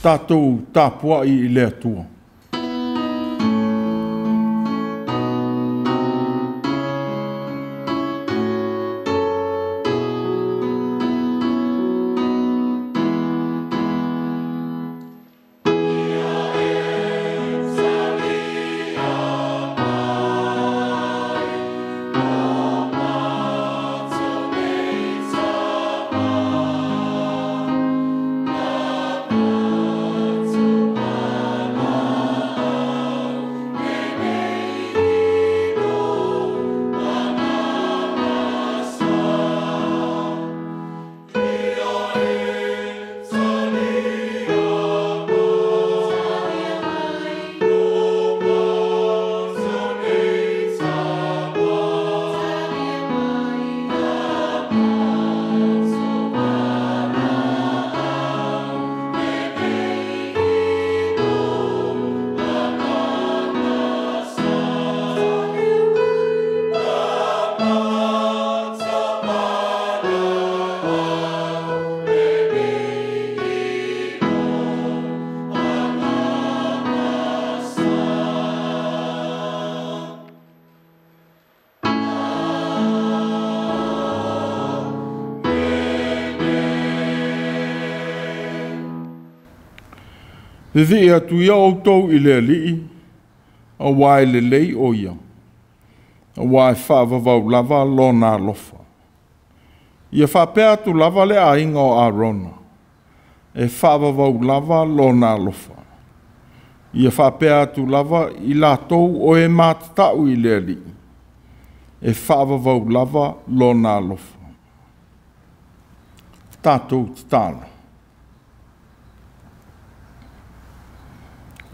Tatou tapuai i le Atua. Vivii atu ia outou i le Alii, auā e lelei o ia, auā e faavavau lava lona alofa. Ia faapea atu lava le aiga o Arona, e faavavau lava lona alofa. Ia faapea atu lava i latou o e matatau i le Alii, e faavavau lava lona alofa. Tatou tatalo.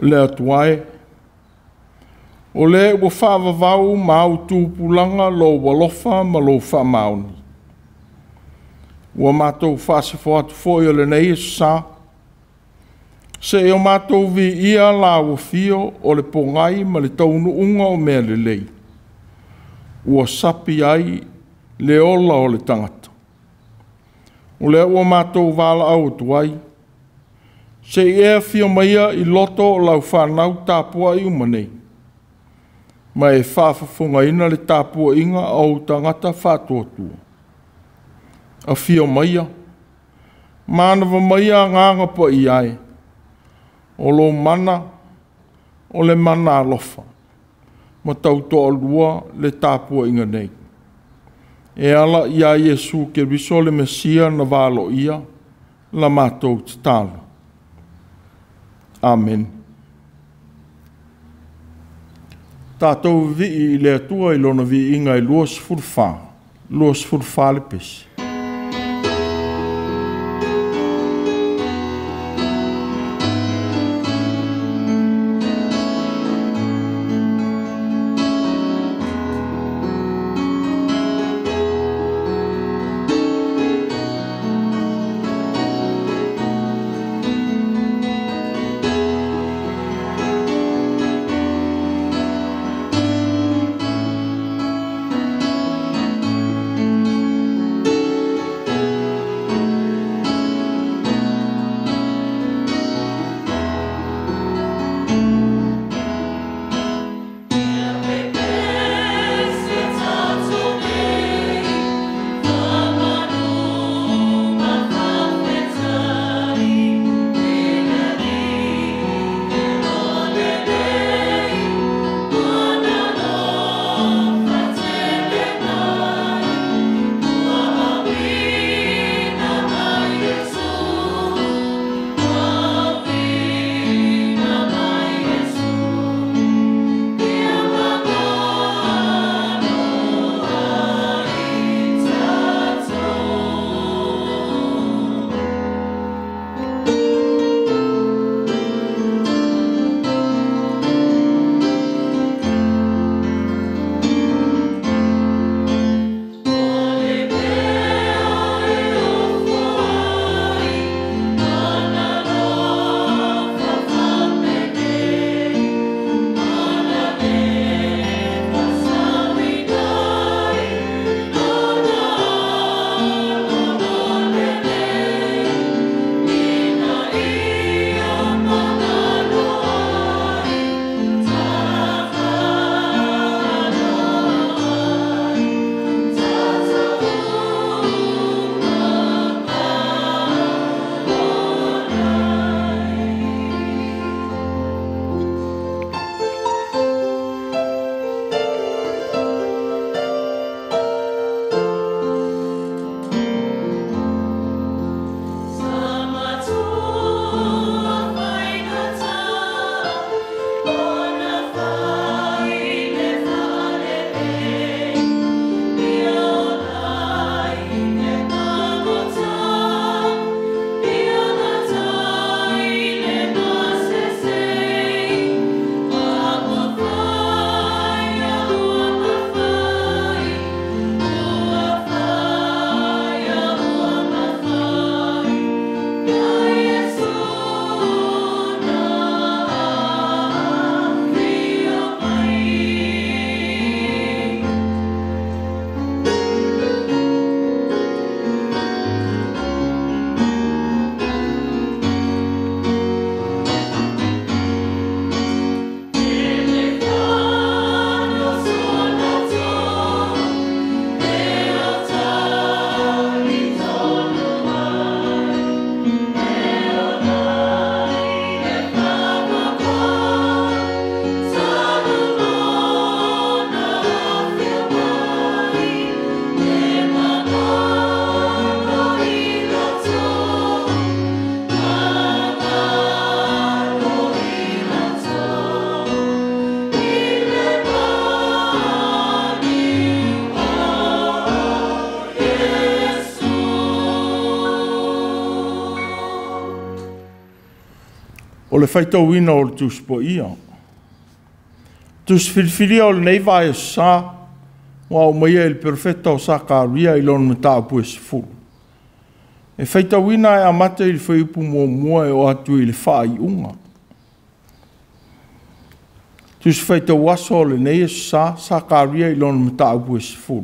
Le Atua e, o le ua faavavau ma au tupulaga lou alofa ma lou faamaoni. Ua matou faasefo atu foi o lenei aso sa, seia o matou viia la uafio o le pogai ma le taunuuga o mea lelei, ua sapi ai le ola o le tagata. O lea ua matou valaau atu ai, seia e afio maia i loto o lau whanau tapuai uma nei, ma e faafofogaina le tapuaiga o tagata faatuatua. Afio maia, manava maia agaga paia ai, o lo mana, o le mana alofa, ma tautoalua le tapuaiga nei. E ala ia Iesu Keriso le Mesia na valoia, la matou tatalo. Amen. Tatou vivii i le Atua i lona viiga e 24, 24 le pesi. O le faitauina o le Tusi Paia. Tusi filifilia o lenei Vaiaso Sa ua aumaia e le Perofeta o Sakaria i lona mataupu e 10. E faitauina e amata i le fuaiupu 1 e oo atu i le faaiuga. Tusi faitau aso o lenei aso Sa, Sakaria i lona mataupu e 10.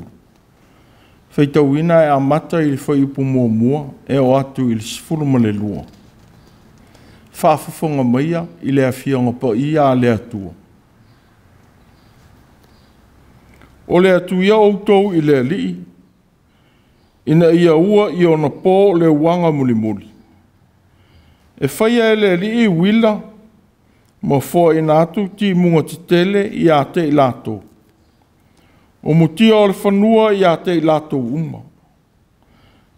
Faitauina e amata i le fuaiupu 1 e oo atu i le 12. Faafofoga maia i le Afioga Paia a le Atua. O le atu ia outou i le Alii, ina ia ua i ona po le uaga mulimuli. E faia e le Alii uila ma foaina atu timuga tetele ia te i latou. O mutia o le fanua ia te i latou uma.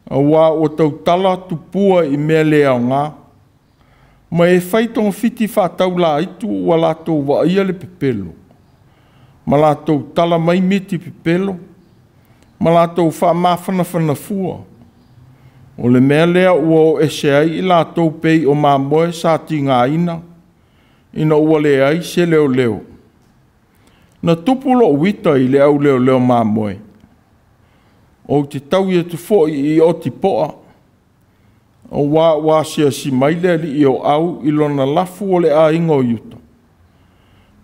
Aua ua tautala tupua i mea le aoga, ma e fai togafiti faataulaitu ua latou vaaia le pepelo, ma latou tala mai miti pepelo, ma latou faamafanafana fua. O le mea lea ua o ese ai i latou pei o mamoe sa tigaina, ina ua leai se leoleo. Na tupu lou ita i le auleoleo mamoe, ou te taui atu foi i otipoa, aua ua asiasi mai le alii o au i lona lafu o le aiga o Iuta.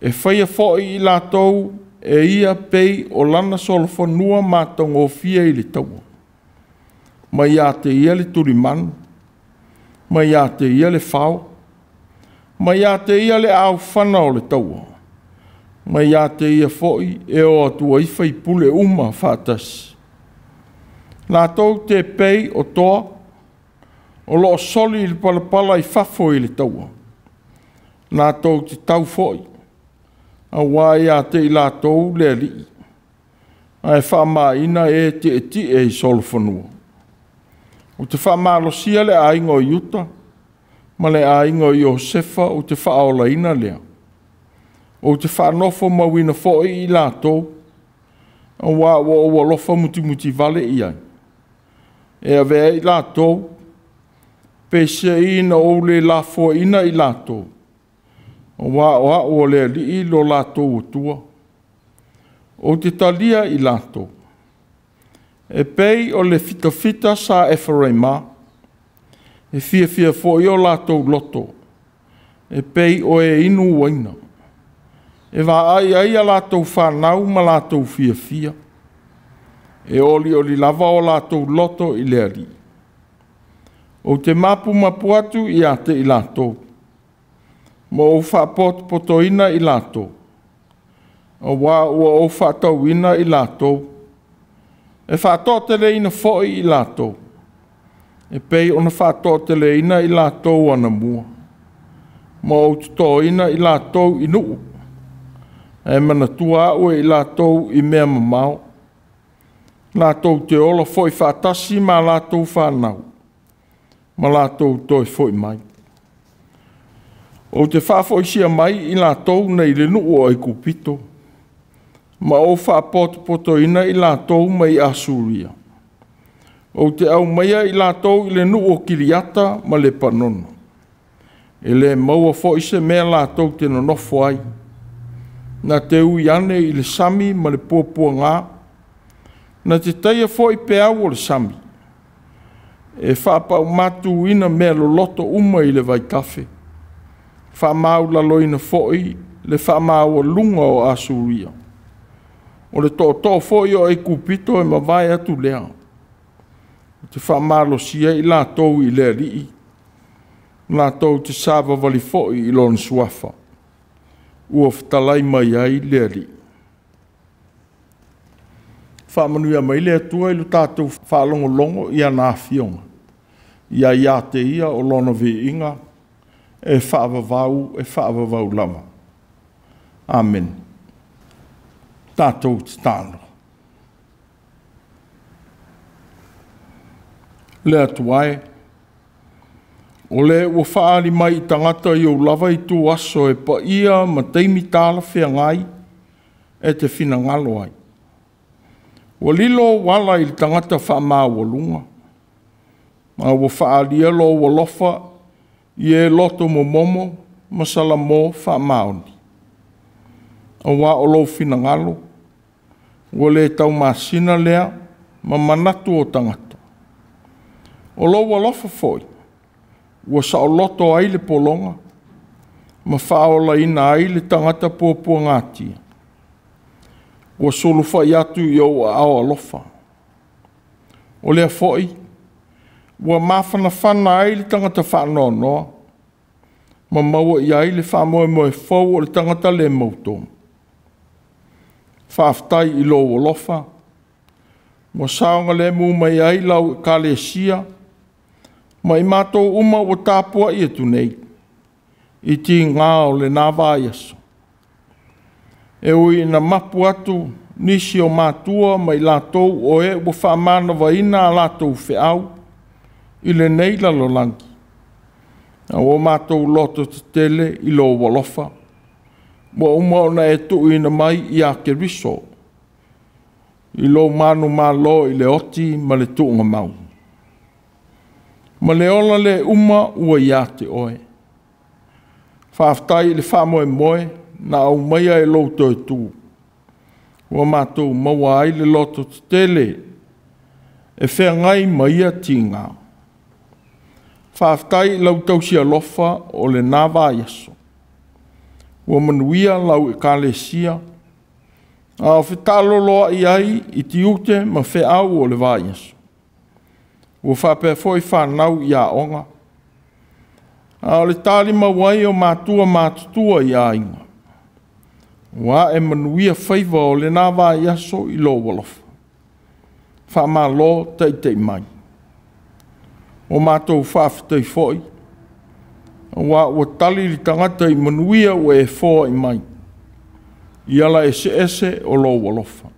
E faia foi i latou e ia pei o lana solofanua matagofie i le taua. Mai ia te ia le tulimanu, mai ia te ia le fao, mai ia te ia le aofana o le taua, mai ia te ia foi e o atu ai faipule uma faatasi. Latou te pei o toa, o loo soli i le palapala i fafo i le taua. Latou te tau foi, aua ia te i latou le alii, ae faamaina e tietie i solofanua. Ou te faamalosia le aiga o Iuta ma le aiga o Iosefa, ou te faaolaina lea. Ou te faanofo mauina foi i latou, aua ua ou alofa mutimutivale i ai. E avea ai latou, peisei na ou le lafoaina i latou, aua o au o le alii lo latou Atua. Ou te talia i latou. E pei o le fitafita sa Eferaima, e fiafia foi o latou loto, e pei o e inu uaina. E vaai ai a latou fanau ma latou fiafia. E olioli lava o latou loto i le alii. Ou te mapumapu atu ia te i latou, ma ou faapotopotoina i latou, aua ua ou faatauina i latou, e faatoateleina foi i latou, e pei ona faatoateleina i latou anamua, ma ou totoina i latou i nuu, ae manatua au e i latou i mea mamao. Latou te ola foi faatasi ma latou fanau, ma latou toe foi mai. Ou te faafoisia mai i latou nei le nuu o Aikupito, ma ou faapotopotoina i latou mai Asuria. Ou te aumaia i latou i le nuu o Kiliata ma Lepanona. E le maua foi se mea latou te nonofo ai. Na te ui ane i le sami ma le puapuaga, na te taia foi peau o le sami, e faapaumatuina mea loloto uma i le vaitafe, faamaualaloina foi le faamaualuga o Asuria. O le tootoo foi o Aikupito e mavae atu lea. Ou te faamalosia i latou i le alii, latou te savavali foi i lona suafa. Ua fetalai mai ai le alii. Faamanuia mai le Atua i lo tatou faalogologo i ana afioga, ia ia te ia o lona viiga e faavavau lava. Amen. Tatou tatalo. Le Atua e, o le ua faaali mai i tagata i ou lava i tu aso e paia ma taimi talafeagai e te finagalo ai. Ua lilo ou ala i le tagata faamaualuga, ma ua faalia lou alofa i e loto momomo ma salamo faamaoni. Auā o lou finagalo, ua le taumasina lea ma manatu o tagata. O lou alofa foi, ua saoloto ai le pologa ma faaolaina ai le tagata puapuagatia. Ua sulufai atu i ou aao alofa. O lea foi, ua mafanafana ai le tagata faanoanoa, ma maua i ai le faamoemoe fou o le tagata le mautonu. Faafetai i lou alofa, ua saogalemu mai ai lau Ekalesia ma i matou uma ua tapuai atu nei i tiga o lena vaiaso. E ui ina mapu atu nisi o matua ma i latou o e ua faamanavaina a latou feau i lenei lalolagi, a ua matou loto tetele i lou alofa, ua uma ona e tuuina mai ia Keriso i lou manumalo i le oti ma le tuugamau. Ma le ola le uma ua ia te oe. Faafetai i le faamoemoe na aumaia e lou toe tu, ua matou maua ai le loto tetele e feagai ma ia tiga. Faafetai i lau tausialofa o lena vaiaso, ua manuia lau Ekalesia, a o fetaaloloai ai i tiute ma feau o le vaiaso. Ua faapea foi fanau i aoga, a o le talimau ai o matua matutua i aiga. Ua ae manuia faiva o lena vaiaso i lou alofa. Faamalo taitai mai. O matou faafetai foi, aua ua tali le tagata i manuia ua e foai mai, i ala eseese o lou alofa.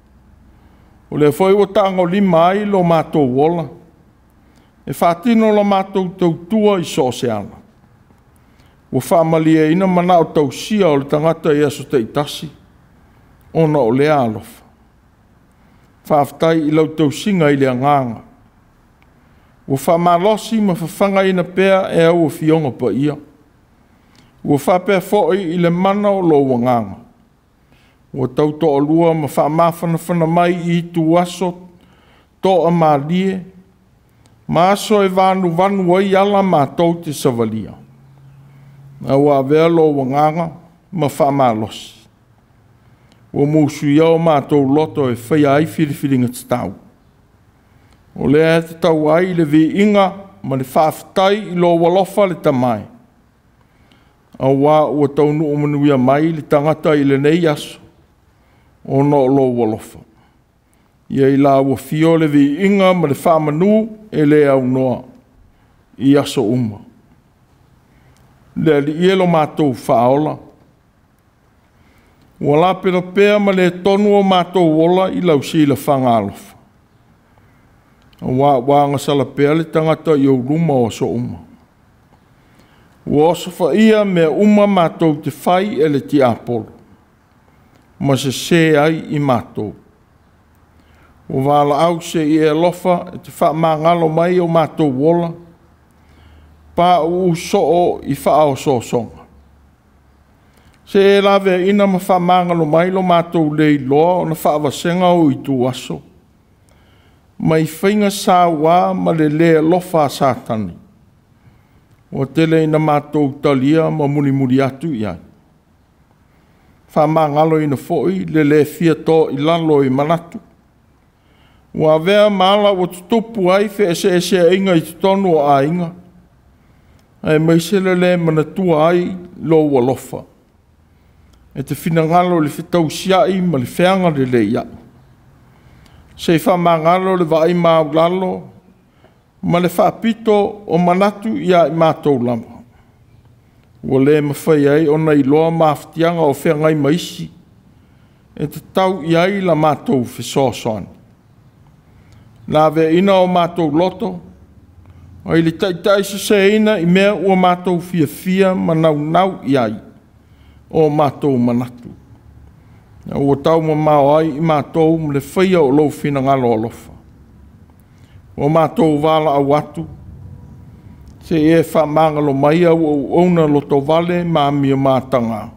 O lea foi ua tagolima ai lo matou ola, e faatino la matou tautua i so o se ala. Ua faamalieina manao tausia o le tagata i aso taitasi, ona o lea alofa. Faafetai i lau tausiga i le agaga. Ua faamalosi ma fafagaina pea e au afioga paia. Ua faapea foi i le mana o lou agaga. Ua tautoalua ma faamafanafana mai i ituaso toamalie, ma aso e vanuvanu ai ala matou te savalia. A ua avea lou agaga ma faamalosi. Ua musuia o matou loto e faia ai filifiliga tatau. O lea e tatau ai le viiga ma le faafetai i lou alofa le tamae. Auā ua taunuu manuia mai le tagata i lenei aso, ona o lou alofa. Ia i la ua fio le viiga ma le faamanu e le aunoa i aso uma. Le Alii e lo matou faaola, ua lapelapea ma le tonu o matou ola i lau silafaga alofa. Auā ua agasala pea le tagata i ou luma o aso uma. Ua osofaia mea uma matou te fai e le tiapolo, ma sesē ai i matou. Ua valaau se i e alofa e te faamagalo mai o matou ola, pauu soo i faaosoosoga. Se e laveaina ma faamagalo mai lo matou le iloa ona faavasega o ituaso, mai faiga sauā ma le lē alofa a Satani. Ua tele ina matou talia ma mulimuli atu i ai. Faamagaloina foi le le fia to i lalo i manatu. Ua avea ma ala ua tutupu ai feeseeseaiga i totonu o aiga, aemaise le le manatua ai lou alofa. E te finagalo i le fetausiai ma le feagaleleiai. Se i faamagalo le vaai maulalo ma le faapito o manatu ia i matou lava. Ua le mafai ai ona iloa mafatiaga o feagai ma isi, e tatau i ai la matou fesoasoani. Laveaina o matou loto, ai le taitaiseseina i mea ua matou fiafia ma naunau i ai o matou manatu. Ua taumamao ai i matou ma le faia o lou finagalo alofa. Ua matou valaau atu, Seia e faamagalo mai au auauna lotovale ma amio mataga,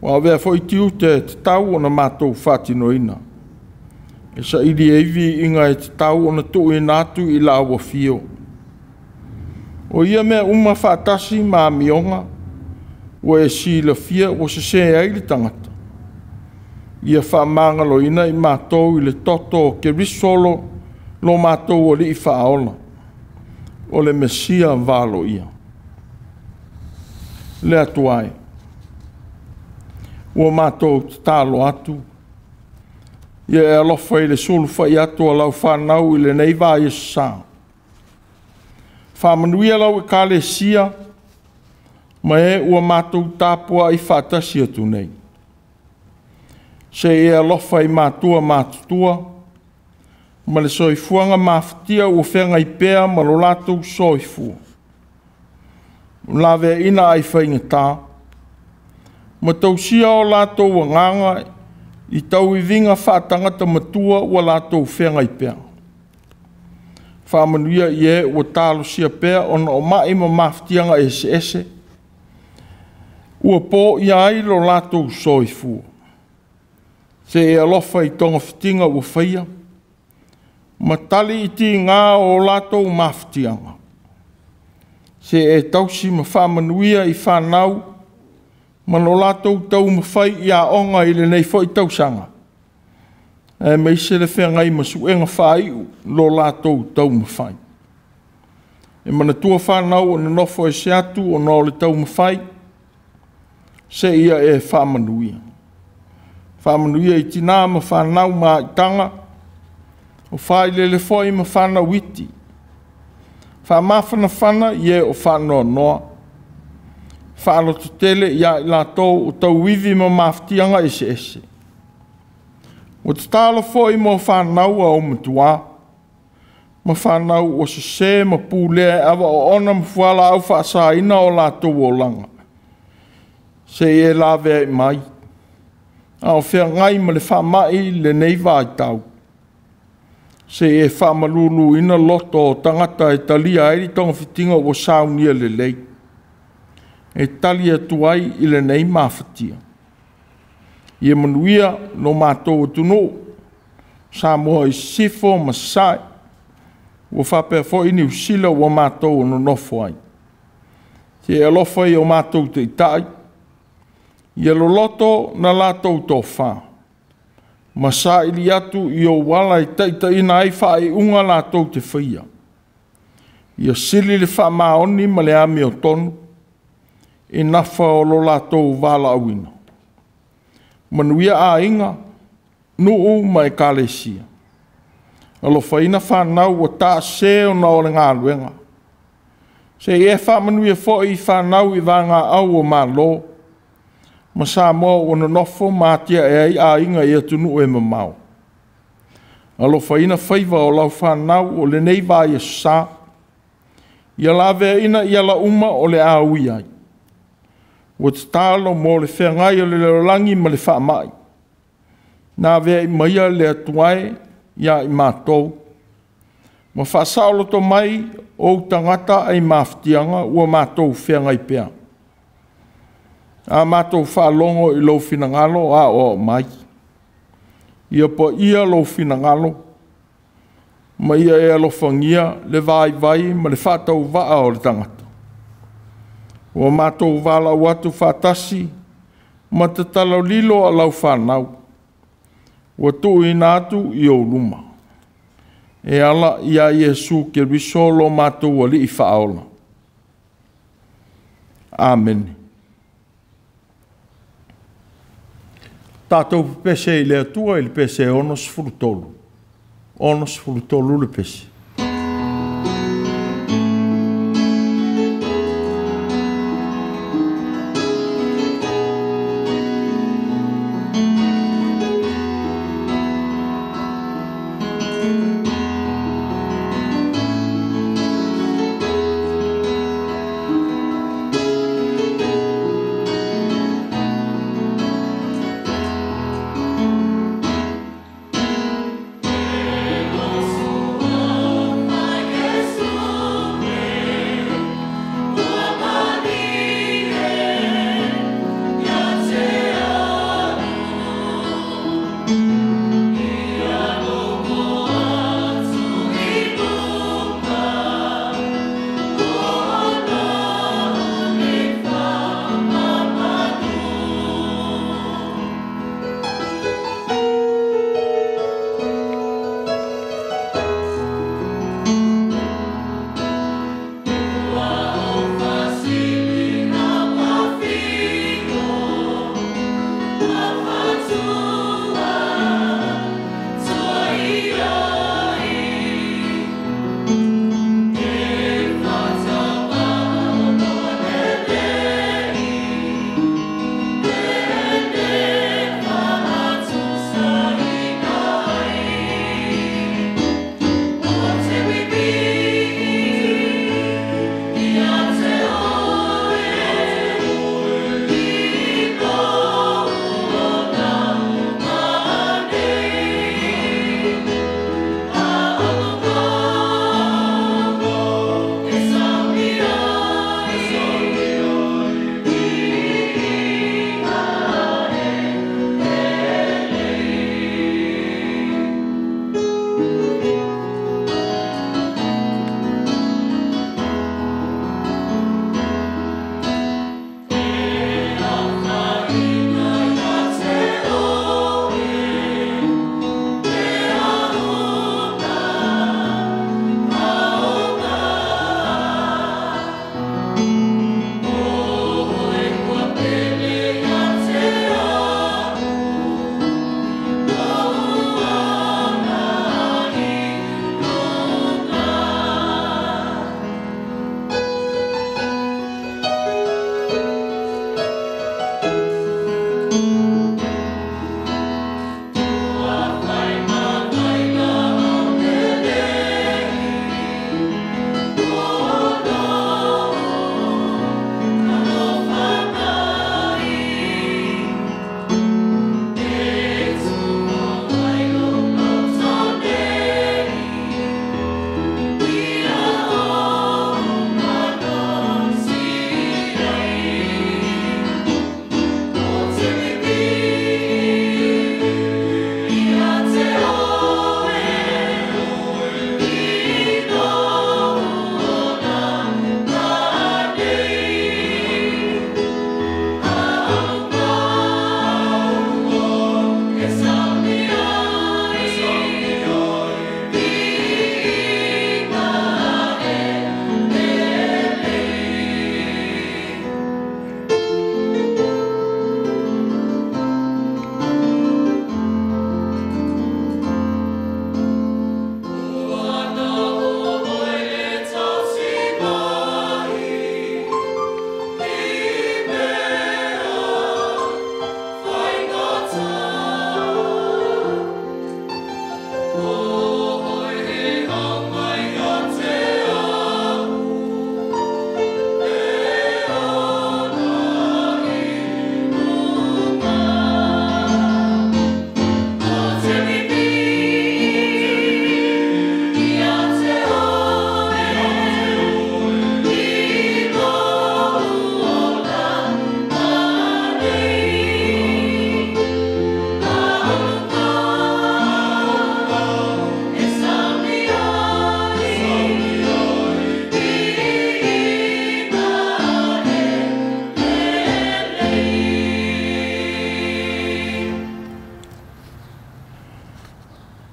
ua avea foi tiute e tatau ona matou faatinoina, e saili ai viiga e tatau ona tuuina atu i lau afio. O ia mea uma faatasi ma amioga ua e silafia ua sese ai le tagata, ia faamagaloina i matou i le toto o Keriso lo matou Alii Faaola, o le Mesia valoia. Le Atua e, ua matou tatalo atu, ia e alofa i le sulufai atu o lau fanau i lenei vaiaso sa. Faamanuia lau Ekalesia ma e ua matou tapuai faatasi atu nei. Se i e alofa i matua matutua ma le soifuaga mafatia ua feagai pea ma lo latou soifua, laveaiina ai faigata, ma tausia o latou agaga i tauiviga faatagata matua ua latou feagai pea. Faamanuia i e ua talosia pea ona o mai ma mafatiaga eseese ua poia ai lo latou soifua. Se e alofa i togafitiga ua faia ma tali i tiga o latou mafatiaga. Se e tausi ma faamanuia i fanau ma lo latou taumafai i aoga i lenei foi tausaga, aemaise le feagai ma suega faaiu lo latou taumafai. E manatua fanau o nonofo ese atu ona o le taumafai, seia e faamanuia. Faamanuia i tina ma fanau ma aitaga, o failele foi ma fanau iti. Faamafanafana i e o faanoanoa, faalototele ia i latou o tauivi ma mafatiaga eseese. Ua tatalo foi mo fanau a oumatua, ma fanau ua sese ma pulea e ava oona ma fualaau faasaina o latou olaga. Se i e laveai mai, a o feagai ma le faamai lenei vaitau. Se i e faamaluluina loto o tagata e talia ai le togafitiga ua saunia lelei, e tali atu ai i lenei mafatia. Ia manuia lo matou atunuu, Samoa i Sisifo ma Sasae, ua faapea foi Niu Sila ua matou nonofo ai. Se i alofa i o matou taitai, ia loloto na latou tofa, ma saili atu i ou ala e taitaiina ai faaiuga latou te faia. Ia sili le faamaoni ma le amiotonu i nafa o lo latou valaauina. Manuia aiga, nuu ma ekalesia. Alofaina fanau ua taasese ona o le galuega. Se i e faamanuia foi i fanau i vagaau o Malo ma Samoa ua nonofo ma atiae ai aiga i atunuu e mamao. Alofaina faiva o lau fanau o lenei vaiaso sa. Ia laveaina i ala uma o le a ui ai. Ua tatalo mo le feagai o le lalolagi ma le faamai. Na aveai maia le Atua e ia i matou, ma faasaoloto mai ou tagata ai mafatiaga ua matou feagai pea. A matou faalogo i lou finagalo aoao mai. Ia paia lou finagalo, ma ia e alofagia le vaivai ma le faatauvaa o le tagata. Ua matou valaau atu faatasi ma tatalo lilo a lau fanau, ua tuuina atu i ou luma, e ala ia Iesu Keriso lo matou Alii Faaola. Amene. Tatou pepese i le Atua i le pese 63. 63 le pese. Ego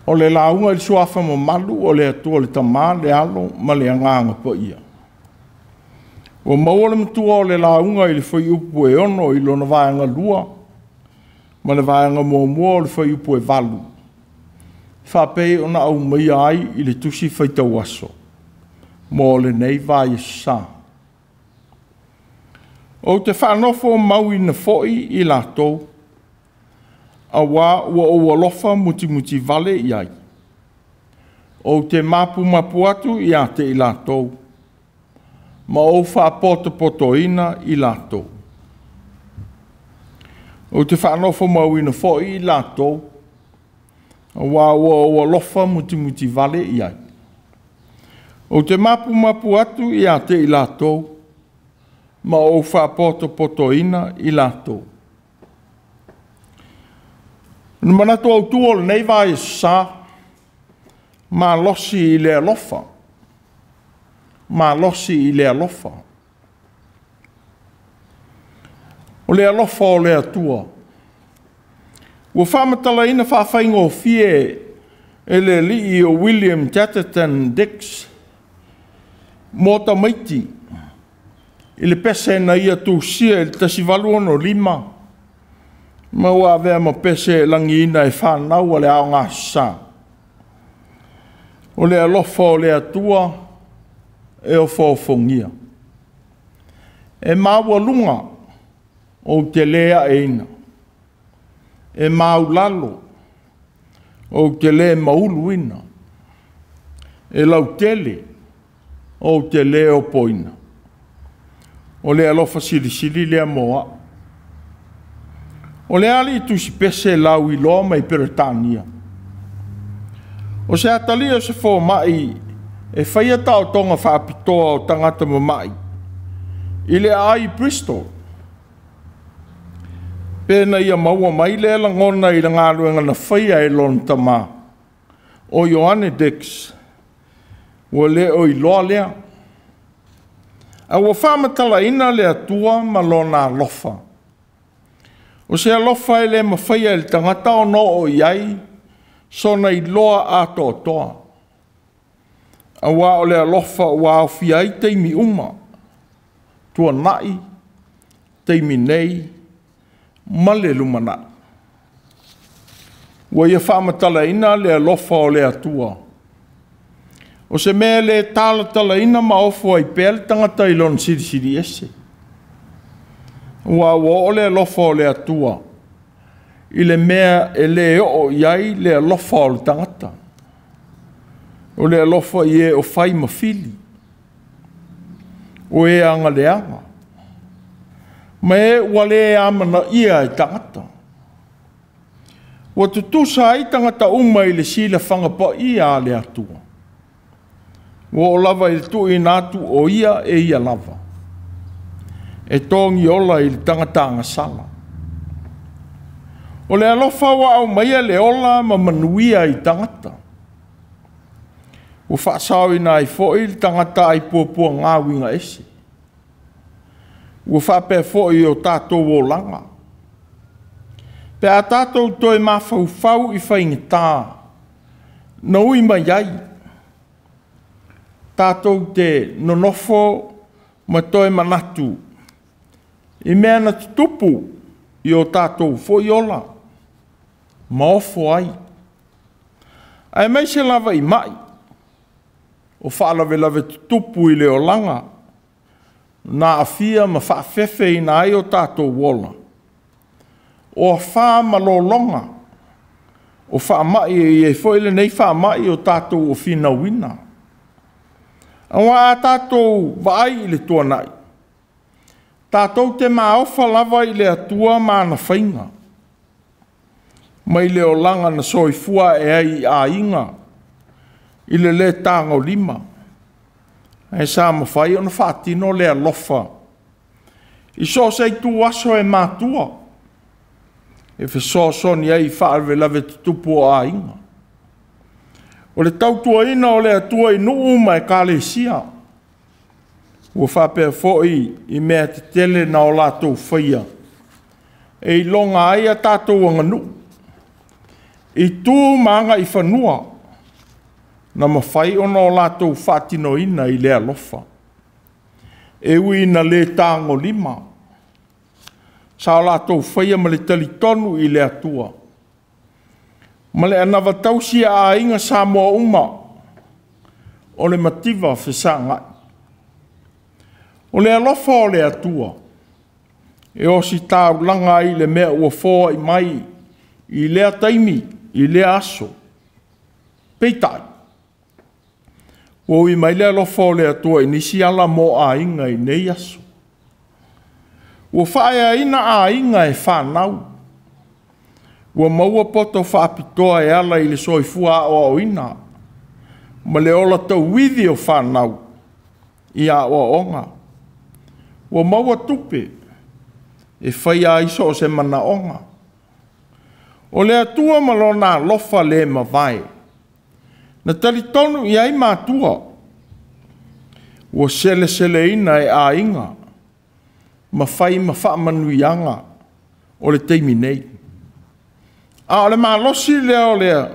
O le lauga i le suafa mamalu o le Atua le Tama, le Alo ma le Agaga Paia. Ua maua le matua o le lauga i le fuaiupu e 6 i lona vaega 2 ma le vaega 1 o le fuaiupu e 8, faapei ona aumaia ai i le tusi faitauaso mo lenei vaiaso sa. Ou te faanofo mauina foi i latou, auā ua ou alofa mutimutivale i ai. Ou te mapumapu atu ia te i latou, ma ou faapotopotoina i latou. Ou te faanofo mauina foi i latou, auā ua ou alofa mutimutivale i ai. Ou te mapumapu atu ia te i latou, ma ou faapotopotoina i latou. O le manatu autu o lenei vaiaso sa, malosi i le alofa, malosi i le alofa. O le alofa o le Atua ua faamatalaina faafaigofie e le alii o William Chatterton Dix mo tamaiti i le pese na ia tusia i le 1865 ma ua avea ma pese e lagiina e fanau a le Aoga Aso Sa. O le alofa o le Atua e ofoofogia, e maualuga ou te le aeina, e maulalo ou te le mauluina, e lautele ou te le opoina. O le alofa silisili lea mo au. O le alii tusipese lauiloa mai Peretania, o se atalii o se fomai e faia taotoga faapitoa o tagata mamai i le aai i Bristol, pe na ia maua mai lea lagona i le galuega na faia e lona tama, o Ioane Dix, ua le o iloa lea. A ua faamatalaina le Atua ma lona alofa. O se alofa e le mafaia e le tagata ona oo i ai sona iloa atoatoa, auā o le alofa ua aofia ai taimi uma, tuanai, taimi nei ma le lumanai. Ua ia faamatalaina le alofa o le Atua. O se mea e le talatalaina ma ofo ai pea le tagata i lona silisili ese. Ua oo le alofa o le Atua i le mea e le oo i ai le alofa o le tagata. O le alofa i e o fai ma fili, o e agaleaga, ma e ua le amanaia e tagata. Ua tutusa ai tagata uma i le silafaga paia a le Atua. Ua oo lava i le tuuina atu o ia e ia lava, e togi ola i le tagata agasala. O le alofa ua aumaia le ola ma manuia i tagata. Ua faasaoina ai foi le tagata ai puapuaga uiga ese. Ua faapea foi o tatou olaga. Pe a tatou toe mafaufau i faigata na ui mai ai, tatou te nonofo ma toe manatu i mea na tutupu i o tatou foi ola ma ofo ai. Aemaise lava i mai o faalavelave tutupu i le olaga na aafia ma faafefeina ai o tatou ola, o afā ma lologa o faamai e i ai foi lenei faamai o tatou o finauina. Auā a tatou vaai i le tuanai, tatou te maofa lava i le Atua ma ana faiga, mai le olaga na soifua ae ai i aiga i le le tagolima, ae sa mafai ona faatino le alofa i so o se ituaso e matua e fesoasoani ai i faalavelave tutupu o aiga. O le tautuaina o le Atua i nuu ma ekalesia ua faapea foi i mea tetele na o latou faia e iloga ai a tatou aganuu. I tu ma agaifanua na mafai ona o latou faatinoina i le alofa. E ui ina le tagolima, sa o latou faia ma le talitonu i le Atua, ma le anavatausi a aiga Samoa uma o le mativa fesagai. O le alofa o le Atua e ositaulaga ai i le mea ua foai mai i lea taimi, i lea aso. Peitai, ua ui mai le alofa o le Atua i nisi ala mo aiga i nei aso. Ua faaeaina aiga e fanau, ua maua poto faapitoa e ala i le soifua aoaoina ma le ola tauivi o fanau i aoaoga. Ua maua tupe e faia ai so o se manaoga. O le Atua ma lona alofa le mavae, na talitonu i ai matua, ua seleseleina e aiga ma fai ma faamanuiaga o le taimi nei. A o le malosi lea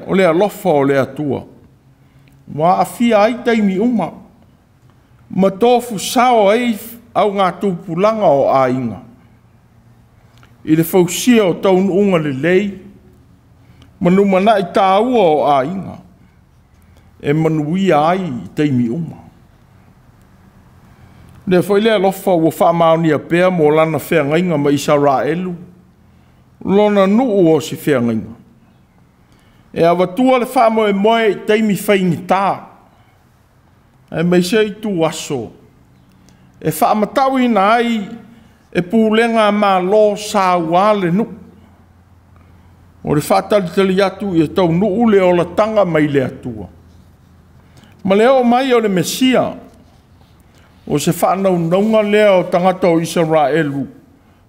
o le alofa o le Atua, ua aafia ai taimi uma, ma tofusao ai augatupulaga o aiga, i le fausia o taunuuga lelei ma lumanai taua o aiga, e manuia ai i taimi uma. O lea foi le alofa ua faamaonia pea mo lana feagaiga ma Isaraelu, lona nuu o se feagaiga. E avatua le faamoemoe i taimi faigata, aemaise itu aso, e faamatauina ai e pulega a Malo saua le nuu. O le faatalitali atu ia taunuu le olataga mai le Atua. Ma le oo mai o le Mesia, o se faanaunauga lea o tagata o Isaraelu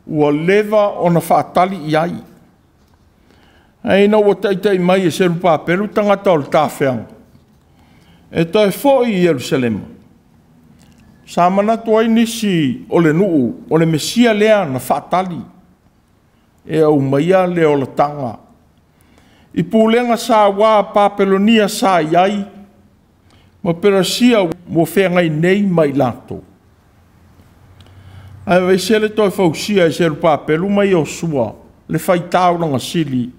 ua leva ona faatali i ai. Ae ina ua taitai mai e Serupapelu tagata o le tafeaga, e toe foi i Ierusalema, sa manatu ai nisi o le nuu o le Mesia lea na faatali e aumaia le olataga. I pulega saua a Papelonia sa i ai, ma Peresia ua feagai nei ma i latou. Ae aveese le toe fausia e Serupapelu ma Iosua le faitaulaga sili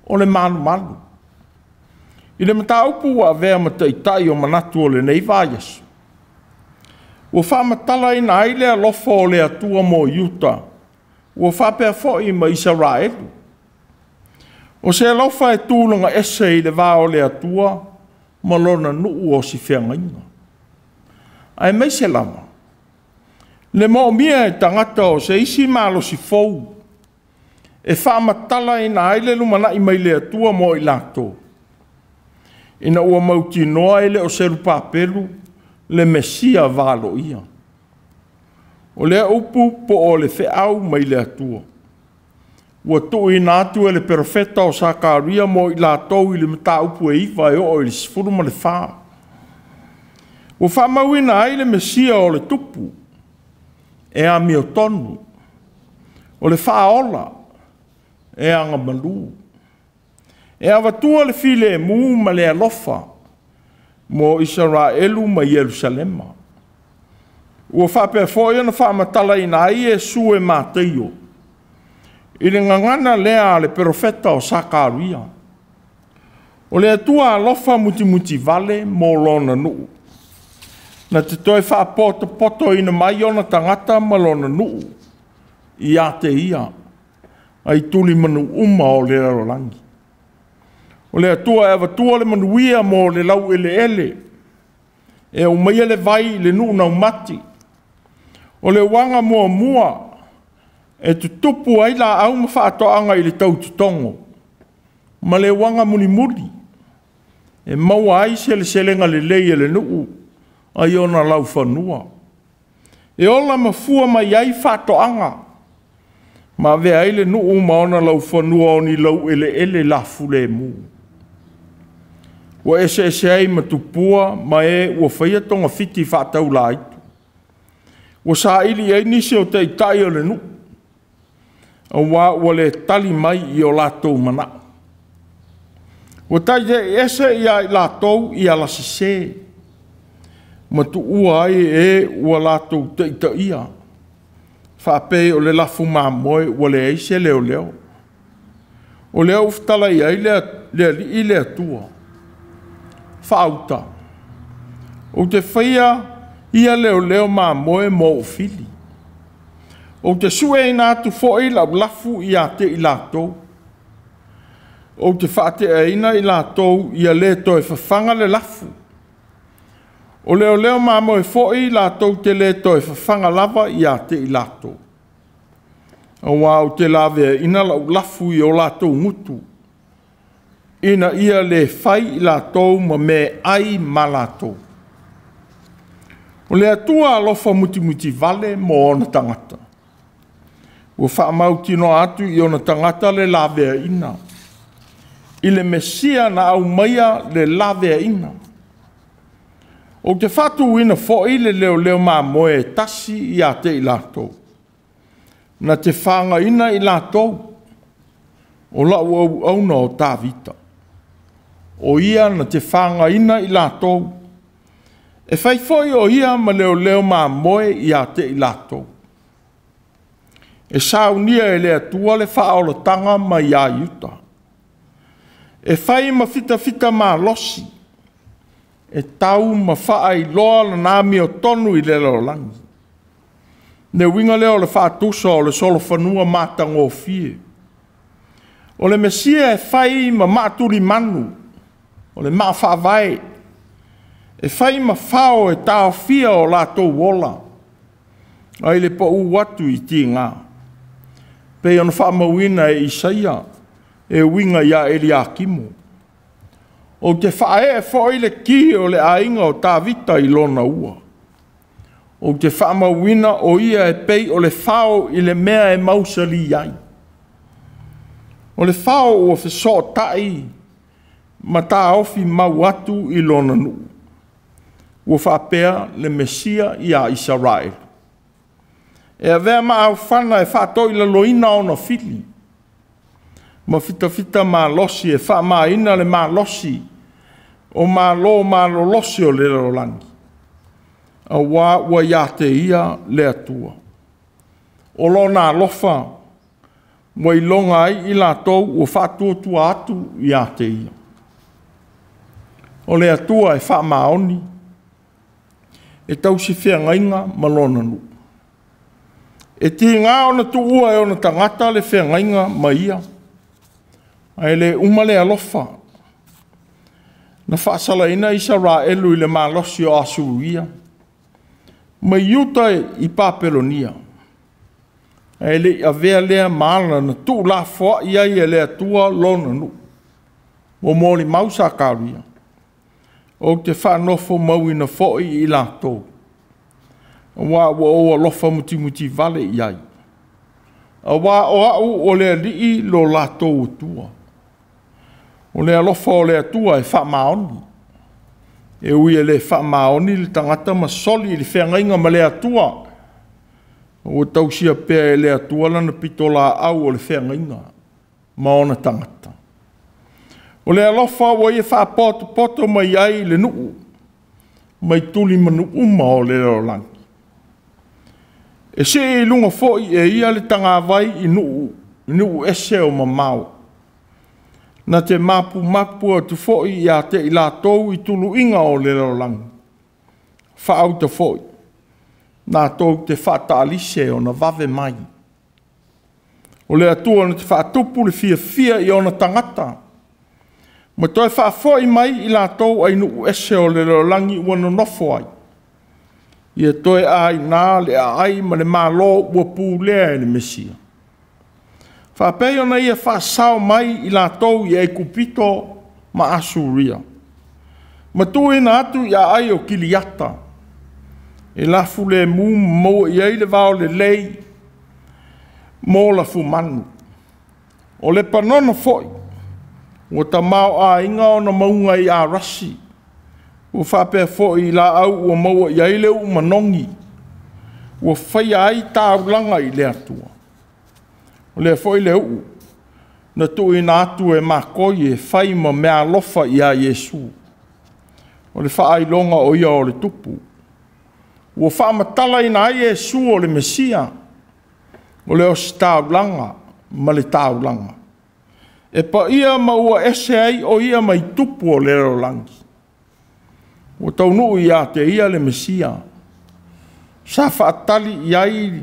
o le malumalu. I le mataupu ua avea ma taitai o manatu o lenei vaiaso, ua faamatalaina ai le alofa o le Atua mo Iuta, ua faapea foi ma Isaraelu. O se alofa e tulaga ese i le va o le Atua ma lona nuu o si feagaiga. Aemaise lava le moomia e tagata o se isi malosi fou e faamatalaina ai le lumanai mai le Atua mo i latou, ina ua mautinoa e le o Serupapelu le Mesia valoia. O lea upu po o le feau mai le Atua, ua tuuina atu e le perofeta o Sakaria mo i latou i le mataupu e 9 e oo i le 14. Ua faamauina ai le Mesia o le tupu, e amiotonu, o le faaola, e agamalu. E avatua le filemu ma le alofa mo Isaraelu ma Ierusalema. Ua faapea foi ona faamatalaina ai Iesu e Mateio i le gagana lea a le perofeta o Sakaria. O le Atua alofa mutimutivale mo lona nuu, na te toe faapotopotoina mai ona tagata ma lona nuu ia te ia, ai tulimanu uma o le lalolagi. O le Atua e avatua le manuia mo le laueleele, e aumaia le vai i le nuu naumati. O le uaga muamua e tutupu ai laau ma faatoaga i le tautotogo, ma le uaga mulimuli e maua ai seleselega lelei e le nuu ai ona laufanua. E ola mafua mai ai faatoaga, ma avea ai le nuu ma ona laufanua o ni laueleele lafulemu. Ua eseese ai ma tupua ma e ua faia togafiti faataulaitu. Ua saili i ai nisi o taitai o le nuu, aua ua le tali mai i o latou manao. Ua taitaiese ia i latou i alasesē, ma tuua ai e ua latou taitaia, faapei o le lafu mamoe ua leai se leoleo. O lea ua fetalai ai le Alii le Atua, faauta, ou te faia ia leoleo mamoe mo ou fili. Ou te sueina atu foi lau lafu ia te i latou. Ou te faateaina i latou ia le toe fafaga le lafu. O leoleo mamoe foi latou te le toe fafaga lava ia te i latou. Aua ou te laveaina lau lafu i o latou gutu, ina ia le fai i latou ma meaai ma latou. O le Atua alofa mutimutivale mo ona tagata. Ua faamautinoa atu i ona tagata le laveaina. I le Mesia na aumaia le laveaina. Ou te faatuina foi le leoleo mamoe e tasi ia te i latou, na te fagaina i latou, o lau auauna o Tavita. O ia na te fagaina i latou, e fai foi o ia ma leoleo mamoe ia te i latou. E saunia e le Atua le faaolataga mai ia Iuta. E fai ma fitafita malosi, e tau ma faailoa lana amiotonu i le lalolagi. Le uiga lea o le faatusa o le solofanua matagofie. O le Mesia e fai ma maatulimanu, o le maa faavae, e fai ma fao e taofia o latou ola, ai le pau atu i tiga. Pei ona faamauina e Isaia e uiga ia Eliakimo. Ou te faaee foi le ki o le aiga o Tavita i lona ua. Ou te faamauina o ia e pei o le fao i le mea e mausali ai. O le fao ua fesootai ma taofi mau atu i lona nuu. Ua faapea le Mesia ia Isaraelu. E avea ma aufana e faatoilaloina ona fili, ma fitafita malosi e faamaina le malosi o malo malolosi o le lalolagi, aua ua ia te ia le Atua. O lona alofa ua iloga ai i latou ua faatuatua atu ia te ia. O le Atua e faamaoni, e tausi feagaiga ma lona nuu. E tiga ona tuua e ona tagata le feagaiga ma ia, ae le uma le alofa. Na faasalaina Isaraelu i le malosi o Asuria, ma Iuta i Papelonia, ae le i avea lea ma ala na tuulafoai ai e le Atua lona nuu. Ua molimau Sakaria, ou te faanofo mauina foi i latou, aua ua ou alofa mutimutivale i ai, aua o au o le Alii lo latou Atua. O le alofa o le Atua e faamaoni, e ui e le faamaoni le tagata ma soli i le feagaiga ma le Atua, ua tausia pea e le Atua lana pitolaau o le feagaiga ma ona tagata. O le alofa ua ia faapotopoto mai ai le nuu, mai tulimanu uma o le lalolagi. E sii i luga foi e ia le tagavai i nuu ese o mamao. Na te mapumapu atu foi ia te i latou i tuluiga o le lalolagi. Faauta foi, latou te faataalise ona vave mai. O le Atua na te faatupu le fiafia i ona tagata, ma toe faafoi mai i latou ai nuu ese o le lalolagi ua nonofo ai. Ia toe aina le aai ma le malo ua pulea e le Mesia. Faapei ona ia faasao mai i latou i Aikupito ma Asuria, ma tuuina atu i aai o Kiliata, e lafu lemu ma maua i ai le vao lelei mo lafumanu. O le Lepanona foi, ua tamaoaiga ona mauga i Arasi, ua faapea foi i laau ua maua i ai le uu manogi, ua faia ai taulaga i le Atua. O lea foi le uu Na tuuina atu e makoi e fai ma meaalofa ia Iesu. O le faailoga o ia o le tupu. Ua faamatalaina ai Iesu o le Mesia, o le ositaulaga ma le taulaga. E paia ma ua ese ai o ia mai tupu o le lalolagi. Ua taunuu ia te ia le Mesia. Sa faatali i ai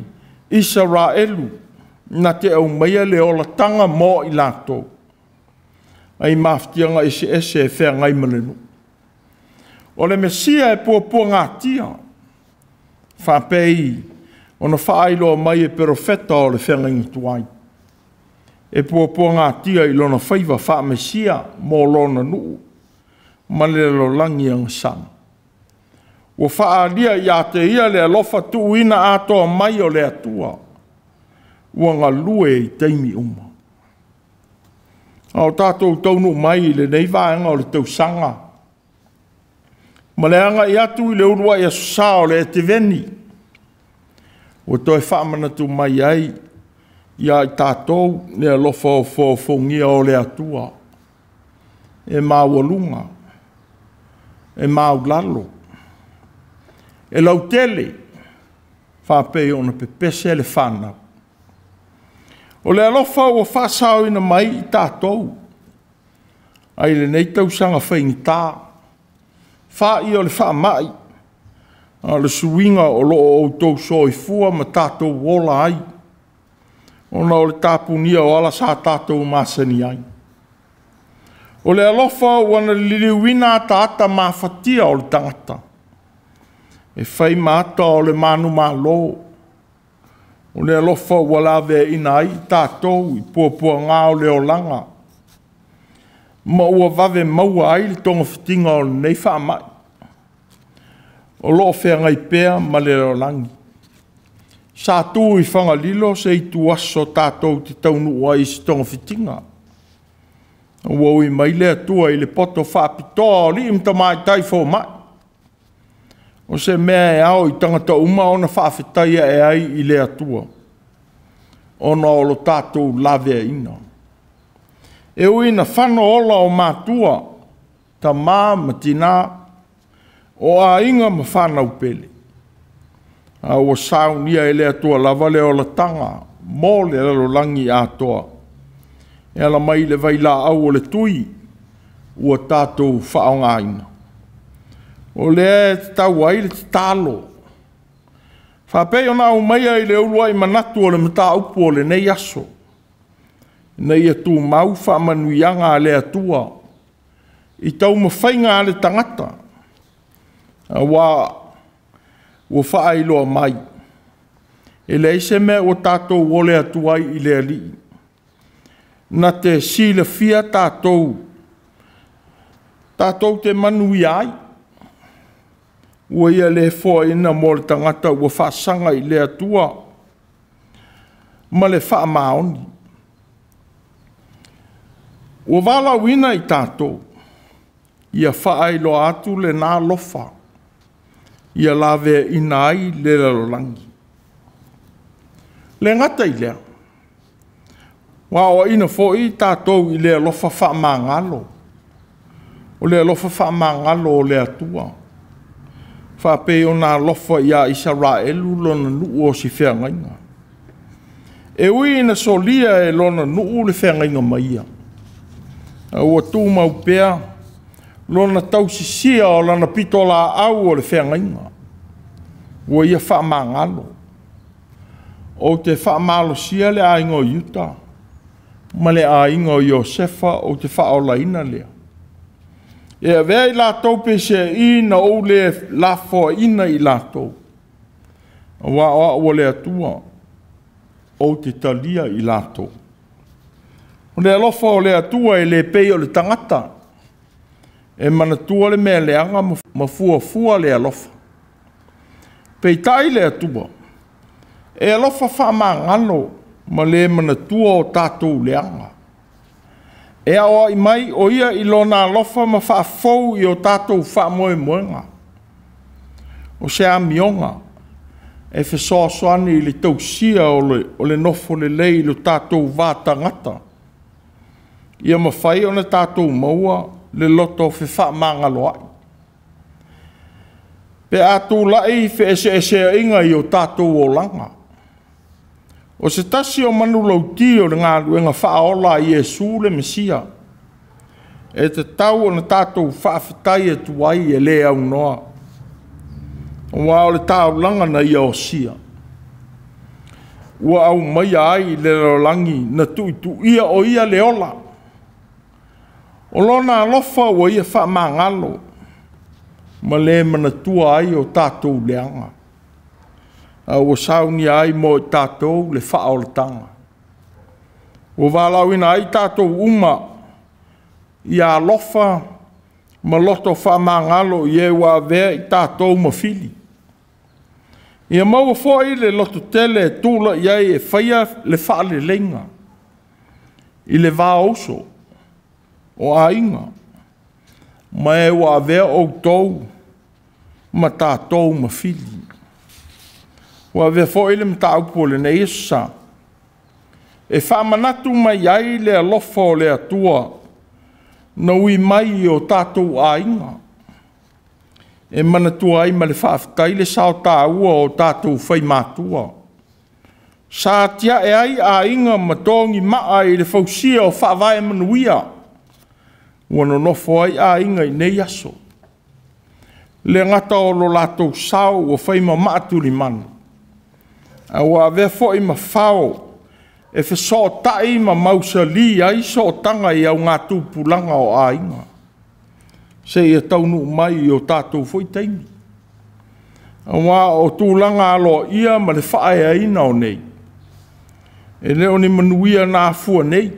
Isaraelu na te aumaia le olataga mo i latou ai mafatiaga eseese e feagai ma le nuu. O le Mesia e puapuagatia, faapei ona faailoa mai e perofeta o le feagaiga tuai. E puapuagatia i lona faiva faa-Mesia mo lona nuu ma le lalolagi agasala. Ua faaalia ia te ia le alofa tuuina atoa mai o le Atua, ua galue i taimi uma. A o tatou taunuu mai i lenei vaega o le tausaga, ma le agai atu i le uluai aso Sa o le Eteveni, ua toe faamanatu mai ai ia i tatou le alofa ofoofogia o le Atua, e maualuga, e maulalo, e lautele, faapei ona pepese le fanau. O le alofa ua faasaoina mai i tatou ai lenei tausaga faigata, fa'i o le faamai, a o le suiga o lo o outou soifua ma tatou ola ai, ona o le tapunia o ala sa tatou masani ai. O le alofa ua na liliuina ataata mafatia o le tagata, e fai ma ata o le manumalo. O le alofa ua laveaiina ai tatou i puapuaga o le olaga, ma ua vave maua ai le togafitiga o lenei faamai, o lo o feagai pea ma le lalolagi. Sa tu i Fagalilo se ituaso tatou te taunuu ai i se togafitiga. Ua ui mai le Atua i le poto faapitoa o alii ma tamaitai fomai. O se mea e ao i tagata uma ona faafetai ae ai i le Atua, ona o lo tatou laveaiina. E ui ina fano ola o matua, tama ma tina, o aiga ma fanau pele, a ua saunia e le Atua lava le olataga mo le lalolagi atoa, e ala mai le vailaau o le tui ua tatou faaaogaina. O lea e tatau ai le tatalo, faapei ona aumaia i le uluai manatu o le mataupu o lenei aso, ina ia tumau faamanuiaga a le Atua i taumafaiga a le tagata, aua ua faailoa mai, e leai se mea ua tatou ole atu ai i le Alii, na te silafia tatou, tatou te manuia ai. Ua ia le foaina mo le tagata ua faasaga i le Atua ma le faamaoni. Ua valaauina i tatou, ia faailoa atu lena alofa, ia laveaiina ai le lalolagi. Le gata i lea, ua aoaina foi tatou i le alofa faamagalo, o le alofa faamagalo o le Atua, faapei ona alofa ia Isaraelu lona nuu o si feagaiga. E ui ina solia e lona nuu le feagaiga ma ia, a ua tumau pea lona tausisia o lana pitolaau o le feagaiga, ua ia faamagalo. Ou te faamalosia le aiga o Iuta ma le aiga o Iosefa, ou te faaolaina lea. E avea i latou peseai na ou le lafoaina i latou, aua o au o le Atua, ou te talia i latou. O le alofa o le Atua e le pei o le tagata, e manatua le mea leaga ma fuafua le alofa. Peitai le Atua, e alofa faamagalo ma le manatua o tatou leaga. E aoai mai o ia i lona alofa ma faafou i o tatou faamoemoega. O se amioga e fesoasoani i le tausia o le nofo lelei i lo tatou va tagata Ia mafai ona tatou maua le loto fefaamagaloai. Pe a tulai feeseeseaiga i o tatou olaga. O se tasi o manulauti o le galuega faaola a Iesu le Mesia, e tatau ona tatou faafetai atu ai e le aunoa, aua o le taulaga na Ia osia, ua aumaia ai i le lalolagi na tuituia o Ia le ola. O Lona alofa ua Ia faamagalo ma le manatua ai o tatou leaga, a ua saunia ai mo i tatou le faaolataga. Ua valaauina ai tatou uma ia alofa ma loto faamagalo i e ua avea i tatou ma fili. Ia maua foi le lototele e tulai ai e faia le faaleleiga i le va o uso, o aiga, ma e ua avea outou ma tatou ma fili. Ua avea foi le mataupu o lenei aso sa e faamanatu mai ai le alofa o le Atua na ui mai i o tatou aiga, e manatua ai ma le faafetai le sao taua o tatou faimatua. Sa atiae ai aiga ma togimaa i le fausia o faavae manuia ua nonofo ai aiga i nei aso. Le gata o lo latou sao ua fai ma maatulimanu, ae ua avea foi ma fao e fesootai ma mausali ai sootaga i augatupulaga o aiga, seia taunuu mai i o tatou foi taimi. Aua o tulaga aloaia ma le faaeaina o nei, e le o ni manuia na afua nei,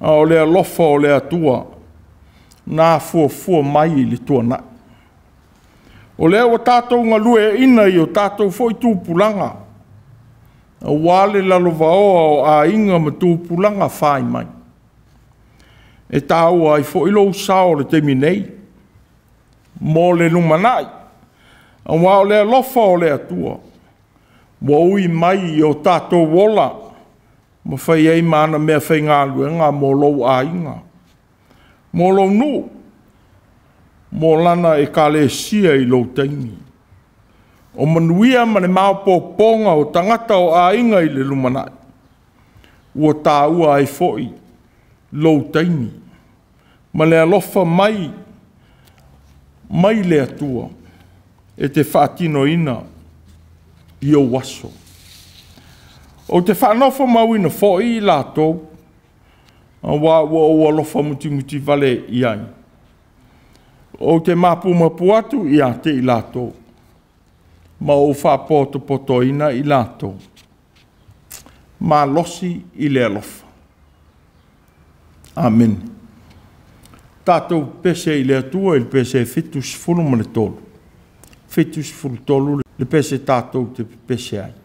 a o le alofa o le Atua na afuafua mai i le tuanai. O lea ua tatou galueaiina i o tatou foi tupulaga, aua le lalovaoa o aiga ma tupulaga fai mai. E taua ai foi lou sao i le taimi nei, mo le lumanai, aua o le alofa o le Atua ua ui mai i o tatou ola, ma fai ai ma ana meafaigaluega mo lou aiga, mo lou nuu, mo lana ekalesia i lou taimi. O manuia ma le maopoopoga o tagata o aiga i le lumanai, ua taua ai foi lou taimi ma le alofa mai mai le Atua e te faatinoina i ou aso. Ou te faanofomauina foi i latou, aua ua ou alofa mutimutivale i ai. Ou te mapumapu atu ia te i latou, ma ou faapotopotoina i latou. Malosi i le alofa. Amene. Tatou pese i le Atua i le pese 73. 73 le pese tatou te pepese ai. E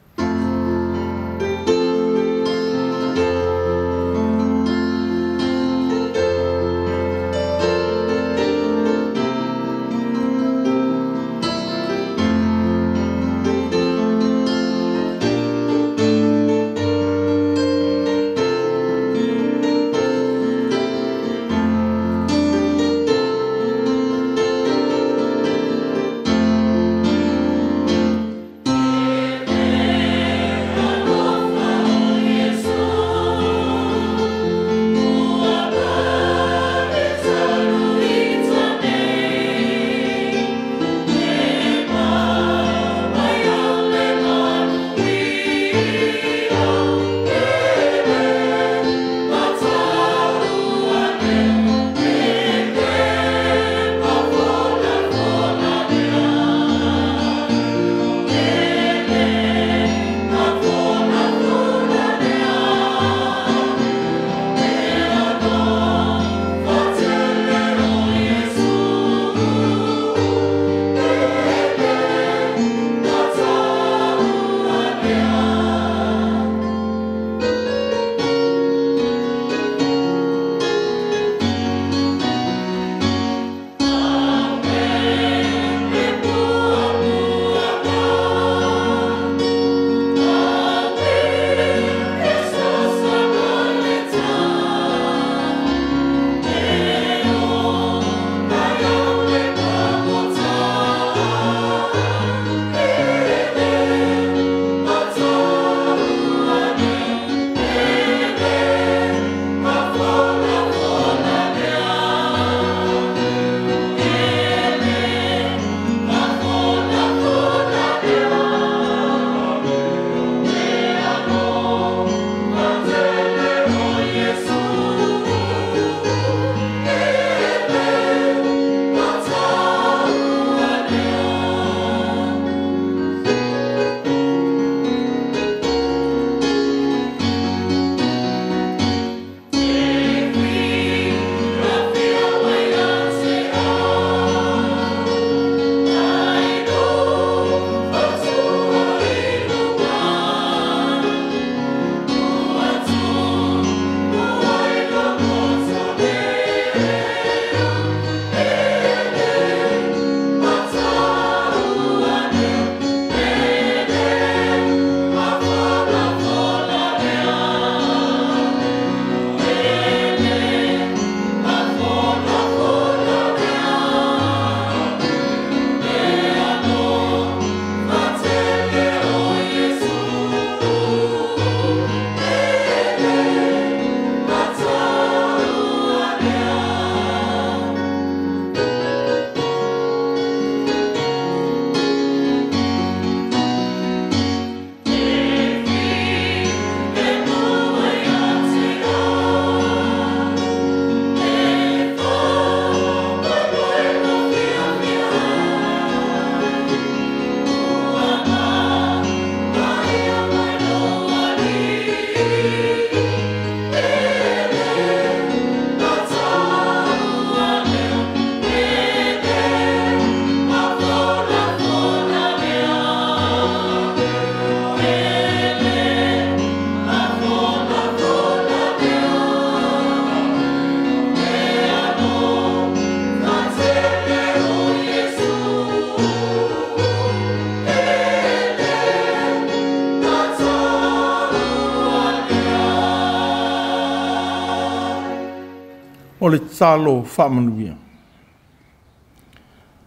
O le tatalo faamanuia.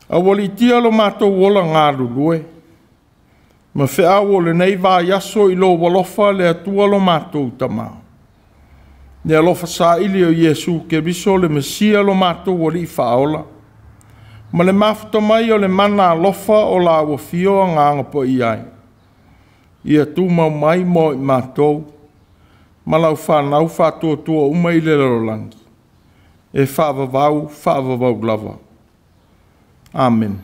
Aualiitia lo matou ola galulue, ma feau o lenei vaiaso i lou alofa le Atua lo matou Tama. Le alofa saili o Iesu Keriso le Mesia lo matou Alii Faaola, ma le mafuta mai o le mana alofa o la ua afio Agaga Paia ai, ia tumau mai mo i matou, ma lau fanau faatuatua uma i le lalolagi, e faavavau, faavavau lava. Amene.